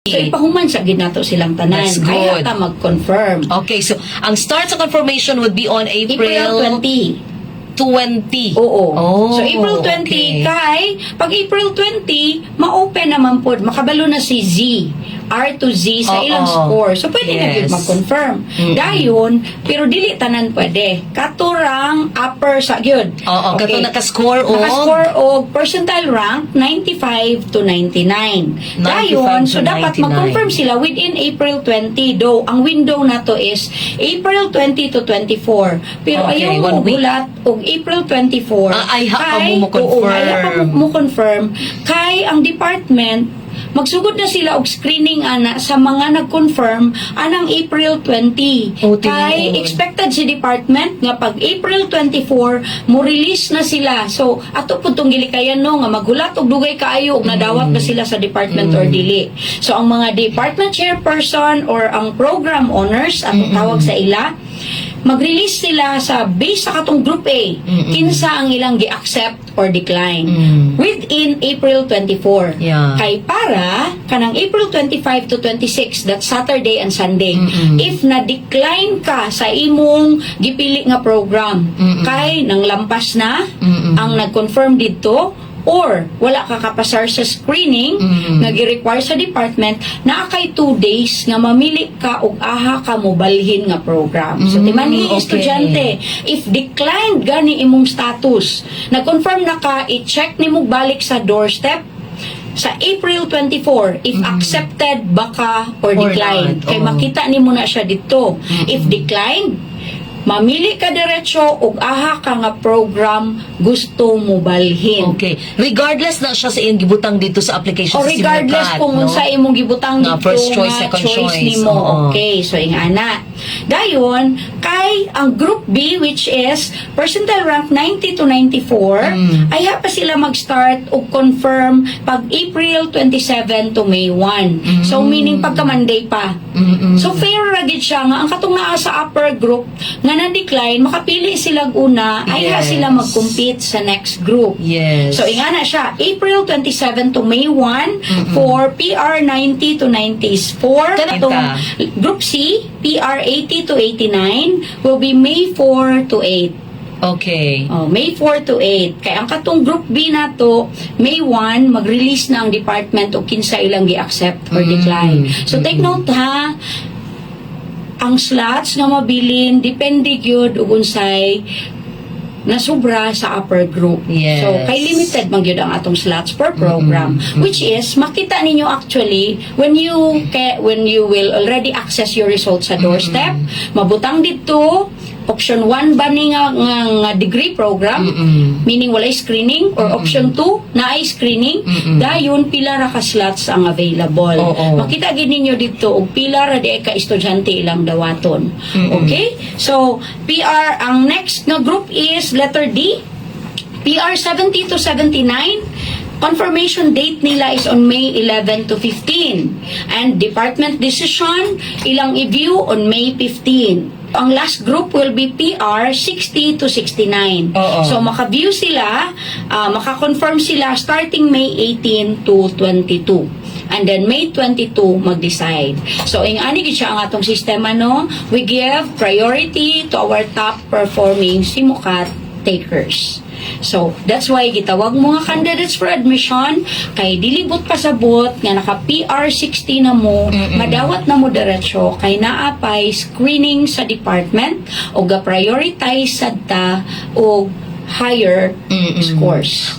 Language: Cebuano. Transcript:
So ipahuman sa gyud nato silang tanan. That's good. Kaya ta mag-confirm. Okay, so ang start sa confirmation would be on April, April 20. 20. Oo. Oh, So April 20 kay pag April 20, ma-open naman pod, makabalo na si Z, R to Z sa ilang score. So pwede na gyud mag-confirm. Dayon, pero dili tanan pwede. Katurang upper sa gyud. Oo, kato naka-score og Naka-score og percentile rank 95 to 99. 95 Dayon, so to dapat 99. mag-confirm sila within April 20. Though ang window nato is April 20 to 24. Pero ayaw mo one week. gulat og April 24. Ah, ay, ha pa mo mo-confirm. Oo, ay, ha pa mo mo-confirm. Kay ang department, magsugod na sila og screening ana sa mga nag-confirm anang April 20. Oh, Kay tinuod. expected si department nga pag April 24 mo release na sila. So ato pud tong gilikayan, no, nga maghulat og dugay kaayo og nadawat ba sila sa department or dili. So ang mga department chairperson or ang program owners atong tawag sa ila, mag-release sila sa base sa katong group A kinsa ang ilang gi-accept or decline within April 24. Kay para kanang April 25 to 26, that Saturday and Sunday, if na-decline ka sa imong gipili nga program kay nang lampas na ang nag-confirm didto or wala ka kapasar sa screening nga gi-require sa department, naa kay 2 days nga mamili ka og aha ka mobalhin nga program. So timani, estudyante, if declined gani imong status, nag-confirm na ka, i-check nimo balik sa doorstep sa April 24 if accepted ba ka or Or declined. not, Kay makita nimo na siya dito. If declined, mamili ka diretso og aha ka nga program gusto mo balhin. Okay. Regardless na siya sa iyong gibutang dito sa application O sa regardless Simukat, kung no? unsa imong gibutang Nga dito first choice, nga second choice choice. nimo. Okay, so ingana. Dayon, kay ang group B, which is percentile rank 90 to 94, ayha pa sila mag-start og confirm pag April 27 to May 1. So meaning pagka Monday pa. So fair ra gid siya nga ang katong naa sa upper group nga na-decline, makapili sila una, ayha sila mag-compete sa next group. So ingana siya, April 27 to May 1 for PR 90 to 94. Kanang Itong Group C, PR 80 to 89 will be May 4 to 8. Oh, May 4 to 8. Kaya ang katong Group B nato, May 1, mag-release na ang department o kinsa ilang gi-accept or decline. So take note ha, ang slots nga mabilin depende gyud ug unsay nasubra sa upper group. So kay limited man gyud ang atong slots per program, which is makita ninyo actually when you will already access your results sa doorstep, mabutang didto option 1 ba ni nga degree program, meaning walay screening, or option 2 naay screening, dayon pila ra ka slots ang available. Makita gid ninyo didto og pila ra di ka estudyante ilang dawaton. Okay? So PR, ang next nga group is letter D. PR 70 to 79. Confirmation date nila is on May 11 to 15. And department decision, ilang i-view on May 15. Ang last group will be PR 60 to 69. So maka-view sila, maka-confirm sila starting May 18 to 22. And then May 22 mag-decide. So ing ani gid siya ang atong sistema, no. We give priority to our top performing SIMUCAT takers. So, that's why gitawag mo nga candidates for admission kay dili buot pasabot nga naka PR 60 na mo, madawat na mo diretso kay naa pay screening sa department o ga prioritize sad ta og higher scores.